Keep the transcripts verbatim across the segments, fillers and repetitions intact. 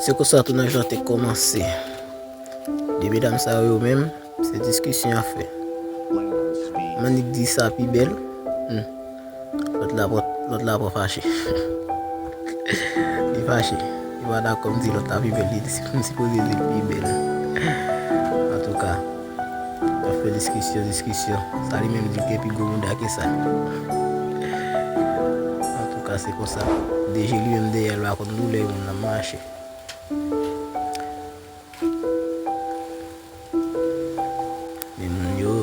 Se konsa tounaj lan te kòmanse. De medam sa yo, yo menm, se diskisyon y ap fè. Mannik di sa pi bèl. Hmm. Lòt la pran, lòt la pran fache. Li fache. Li pa dakò, m di lòt la pi bèl. Li di, m sipoze di l pi bèl. Antouka, y ap fè diskisyon, diskisyon. Sa li menm di l gen pi gwo mouda ke sa. Antouka, se konsa. D J li menm dèyè l pa konn doulè moun nan mache. Men moun yo,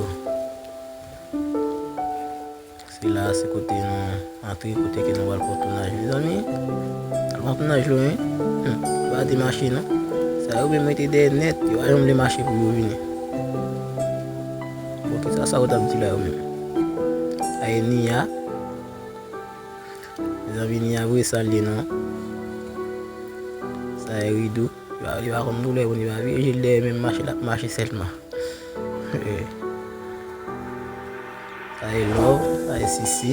se la, se kote nou antre, kote ke nou pral pran tounaj, mezanmi. Al pran tounaj lo, wi. Hmm, pa te mache, non. Sa yo menm rete dèyè nèt, yo pa janm vle mache pou yo vini. Bon, kisa sa yo t ap di la, yo menm? Sa e Nia. Mezanmi, Nia vre sa l ye, non. Sa e Ridou. Li pa, li pa konn doulè moun, li pa vire je l dèyè, menm mache l ap mache sèlman. Sa e Love, sa e Sisi.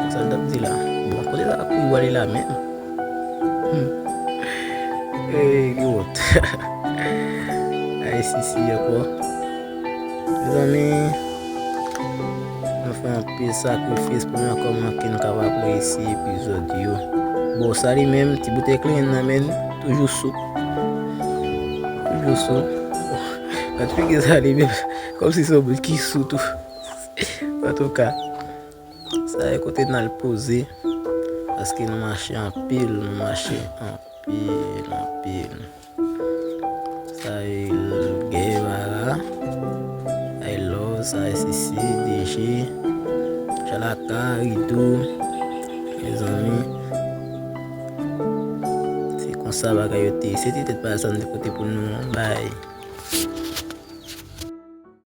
Sa l t ap di la? Bon, kote sa ap kouri prale la menm? Hmm. Ey, ki wont. Sa e Sisi ankò. Mezanmi, nou fè anpil sakrifis pou nou ankò manke n kapab reyisi epizòd yo. Bon, sa li menm, ti boutèy kleren nan men l, toujou sou. Toujou sou. Bon, gad figi sa li menm, kòmsi se yon moun ki sou tou. Antouka, sa e kote n al poze, paske nou mache anpil, nou mache anpil, anpil. Sa e Guevara, sa e Love, sa e Sisi, D J, Chalaka, Ridou, mezanmi. Se konsa bagay yo te ye. Se ti tèt pa sa n te pote pou nou bay.